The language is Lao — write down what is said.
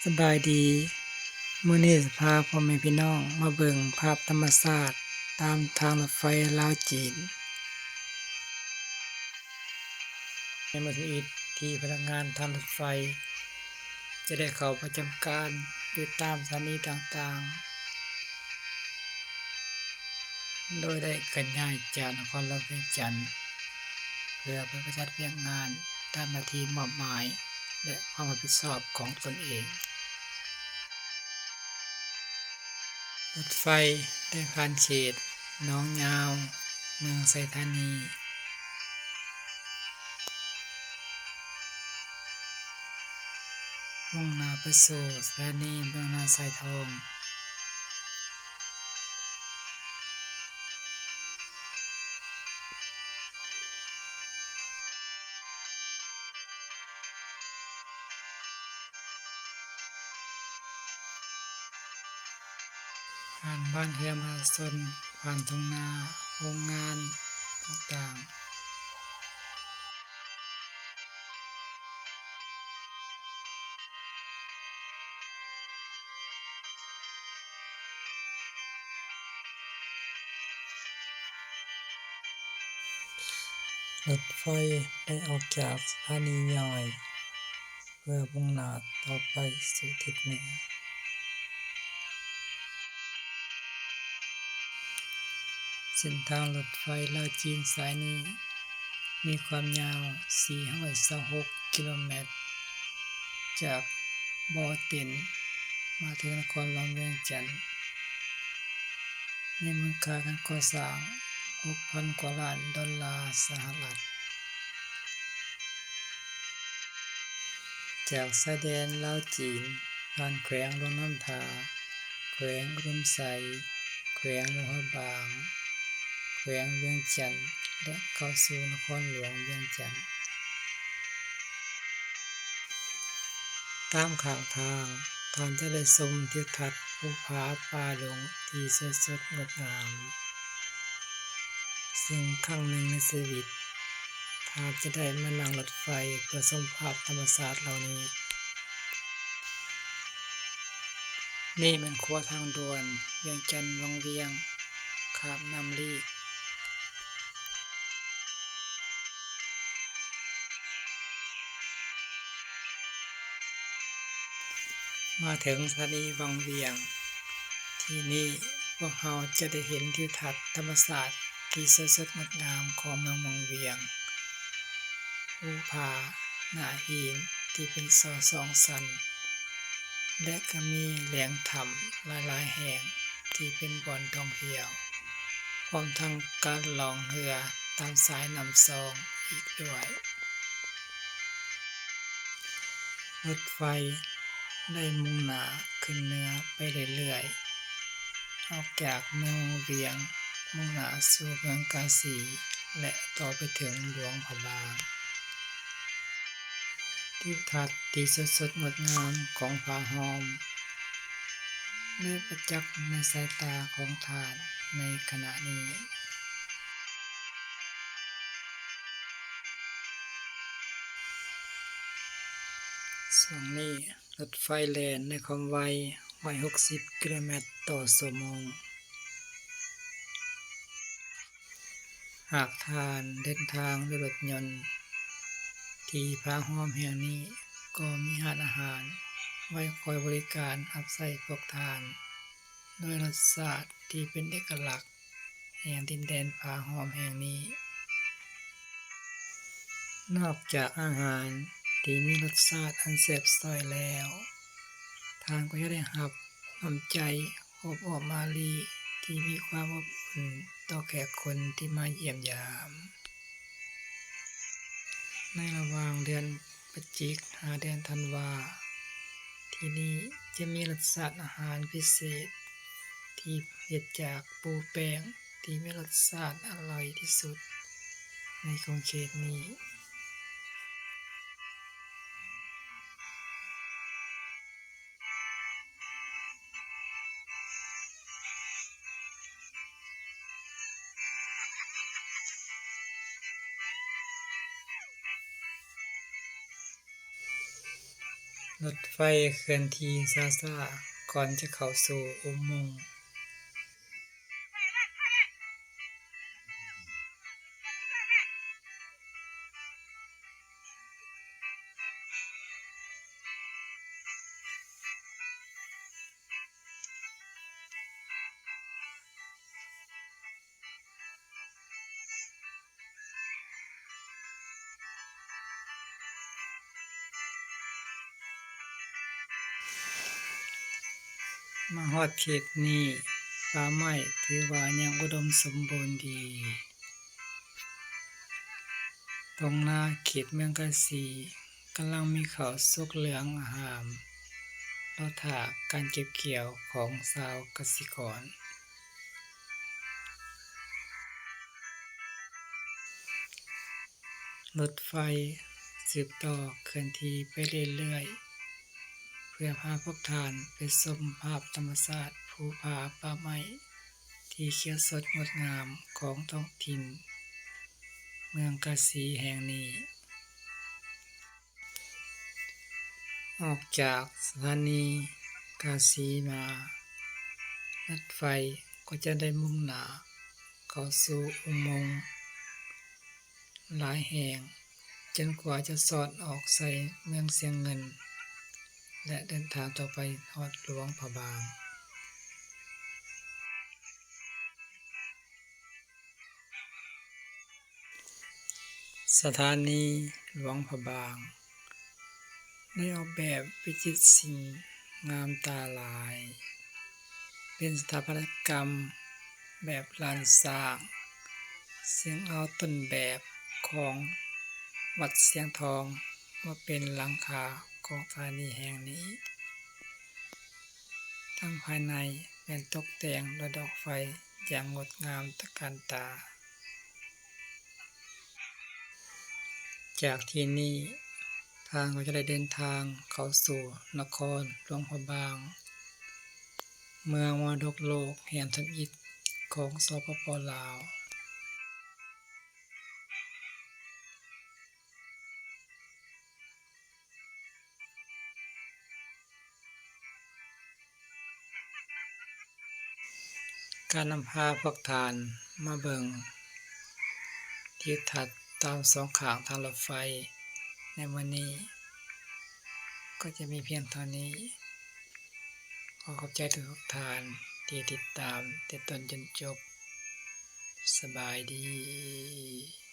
ສະບາຍດີ, ມື້ນີ້ຈະພາພໍ່ແມ່ພີ່ນ້ອງມາເບິ່ງພາບທຳມະຊາດຕາມທາງລົດໄຟລາວຈີນ. ໃນມື້ທຳອິດທີ່ພະນັກງານທາງລົດໄຟຈະໄດ້ເຂົ້າປະຈຳການຢູ່ຕາມສະຖານີຕ່າງໆ ໂດຍໄດ້ເຄື່ອນຍ້າຍຈາກນະຄອນຫຼວງວຽງຈັນ ເພື່ອໄປປະຕິບັດວຽກງານຕາມໜ້າທີ່ມອບໝາຍ ແລະ ຄວາມຮັບຜິດຊອບຂອງຕົນເອງ. ລົດໄຟໄດ້ຜ່ານເຂດໜອງຍາວ ເມືອງໄຊທານີ ມຸ່ງໜ້າໄປສູ່ສະຖານີເມືອງນາຊາຍທອງ. ຜ່ານບ້ານເຮືອນປະຊາຊົນ, ຜ່ານທົ່ງນາ, ໂຮງງານຕ່າງໆ. ລົດໄຟໄດ້ອອກຈາກສະຖານີຍ່ອຍ ເພື່ອມຸ່ງໜ້າຕໍ່ໄປສູ່ທິດເໜືອ. ເສັ້ນທາງລົດໄຟລາວຈີນສາຍນີ້ມີຄວາມຍາວສີ່ຮ້ອຍຊາວຫົກກິໂລແມັດ ຈາກບໍ່ເຕັນມາເຖິງນະຄອນຫຼວງວຽງຈັນ ມີມູນຄ່າການກໍ່ສ້າງຫົກພັນກວ່າລ້ານໂດລາສະຫະລັດ. ຈາກຊາຍແດນລາວຈີນ ຜ່ານແຂວງຫຼວງນ້ຳທາ, ແຂວງອຸດົມໄຊ, ແຂວງຫຼວງພະບາງ, ແຂວງວຽງຈັນ ແລະ ເຂົ້າສູ່ນະຄອນຫຼວງວຽງຈັນ. ຕາມຂ້າງທາງ ທ່ານຈະໄດ້ຊົມທິວທັດພູຜາປ່າດົງທີ່ສວຍສົດງົດງາມ, ເຊິ່ງຄັ້ງໜຶ່ງໃນຊີວິດ ທ່ານຈະໄດ້ມານັ່ງລົດໄຟເພື່ອຊົມພາບທຳມະຊາດເຫຼົ່ານີ້. ນີ້ແມ່ນຂົວທາງດ່ວນວຽງຈັນວັງວຽງ ຂ້າມນ້ຳລີກ. ມາເຖິງສະຖານີວັງວຽງ, ທີ່ນີ້ພວກເຮົາຈະໄດ້ເຫັນທິວທັດທຳມະຊາດທີ່ສວຍສົດງົດງາມຂອງເມືອງວັງວຽງ, ພູຜາໜ້າຫີນທີ່ເປັນຊໍສອງຊັ້ນ ແລະ ກໍມີແຫຼ່ງຖ້ຳຫຼາຍໆແຫ່ງທີ່ເປັນບ່ອນທ່ອງທ່ຽວ, ພ້ອມທັງການລ່ອງເຮືອຕາມສາຍນ້ຳຊອງອີກດ້ວຍ. ລົດໄຟໄດ້ມຸ່ງໜ້າຂຶ້ນເໜືອໄປເລື້ອຍໆ, ອອກຈາກເມືອງວຽງ, ມຸ່ງໜ້າສູ່ເມືອງກາສີ ແລະ ຕໍ່ໄປເຖິງຫຼວງພະບາງ. ທິວທັດທີ່ສວຍສົດງົດງາມຂອງຜາຫ້ອມ ໄດ້ປະຈັກໃນສາຍຕາຂອງທ່ານໃນຂະນະນີ້. ຊ່ວງນີ້ລົດໄຟແລ່ນໃນຄວາມໄວຮ້ອຍຫົກສິບກິໂລແມັດຕໍ່ຊົ່ວໂມງ. ຫາກທ່ານເດີນທາງດ້ວຍລົດຍົນ, ທີ່ຜາຫ້ອມແຫ່ງນີ້ກໍມີຮ້ານອາຫານໄວ້ຄອຍບໍລິການຮັບໃຊ້ພວກທ່ານ ດ້ວຍລົດຊາດທີ່ເປັນເອກະລັກແຫ່ງດິນແດນຜາຫ້ອມແຫ່ງນີ້. ນອກຈາກອາຫານທີ່ມີລົດຊາດອັນແຊບຊອຍແລ້ວ, ທ່ານກໍຈະໄດ້ຮັບນ້ຳໃຈໂອບອ້ອມອາລີທີ່ມີຄວາມອົບອຸ່ນຕໍ່ແຂກຄົນທີ່ມາຢ້ຽມຢາມ. ໃນລະຫວ່າງເດືອນພະຈິກຫາເດືອນທັນວາ, ທີ່ນີ້ຈະມີລົດຊາດອາຫານພິເສດທີ່ເຮັດຈາກປູແປ້ງ ທີ່ມີລົດຊາດອະລ່ອຍທີ່ສຸດໃນຂົງເຂດນີ້. ເ ລົດໄຟເຄື່ອນທີ່ຊ້າໆ ກ່ອນຈະເຂົ້າສູ່ອຸໂມງ. ມາຮອດເຂດນີ້, ປ່າໄມ້ຖືວ່າຍັງອຸດົມສົມບູນດີ. ທົ່ງນາເຂດເມືອງກາສີກຳລັງມີເຂົ້າສຸກເຫຼືອງອາຮາມ, ລໍຖ້າການເກັບກ່ຽວຂອງຊາວກະສິກອນ. ລົດໄຟສືບຕໍ່ເຄື່ອນທີ່ໄປເລື້ອຍໆ ເພື່ອພາພວກທ່ານໄປຊົມພາບທຳມະຊາດພູຜາປ່າໄມ້ທີ່ຂຽວສົດງົດງາມຂອງທ້ອງຖິ່ນເມືອງກາສີແຫ່ງນີ້. ອອກຈາກສະຖານີກາສີມາ, ລົດໄຟກໍຈະໄດ້ມຸ່ງໜ້າເຂົ້າສູ່ອຸໂມງຫຼາຍແຫ່ງ, ຈົນກວ່າຈະສອດອອກໃສ່ເມືອງຊຽງເງິນ ແລະ ເດີນທາງຕໍ່ໄປຮອດຫຼວງພະບາງ. ສະຖານີຫຼວງພະບາງ ໄດ້ອອກແບບວິຈິດສິງງາມຕາຫຼາຍ, ເປັນສະຖາປັດຕະກຳແບບລ້ານຊ້າງ, ເຊິ່ງເອົາຕົ້ນແບບຂອງວັດຊຽງທອງມາເປັນຫຼັງຄາຂອງສະຖານີແຫ່ງນີ້. ທັງພາຍໃນແມ່ນຕົກແຕ່ງດ້ວຍດອກໄຟຢ່າງງົດງາມຕະການຕາ. ຈາກທີ່ນີ້ທ່ານກໍຈະໄດ້ເດີນທາງເຂົ້າສູ່ນະຄອນຫຼວງພະບາງ, ເມືອງມໍລະດົກໂລກແຫ່ງທຳອິດຂອງ ສປປ ລາວ. ການນຳພາພວກທ່ານມາເບິ່ງທິວທັດຕາມສອງຂ້າງທາງລົດໄຟໃນມື້ນີ້ ກໍຈະມີພຽງເທົ່ານີ້. ຂໍຂອບໃຈທຸກໆທ່ານທີ່ຕິດຕາມແຕ່ຕົ້ນຈົນຈົບ. ສະບາຍດີ.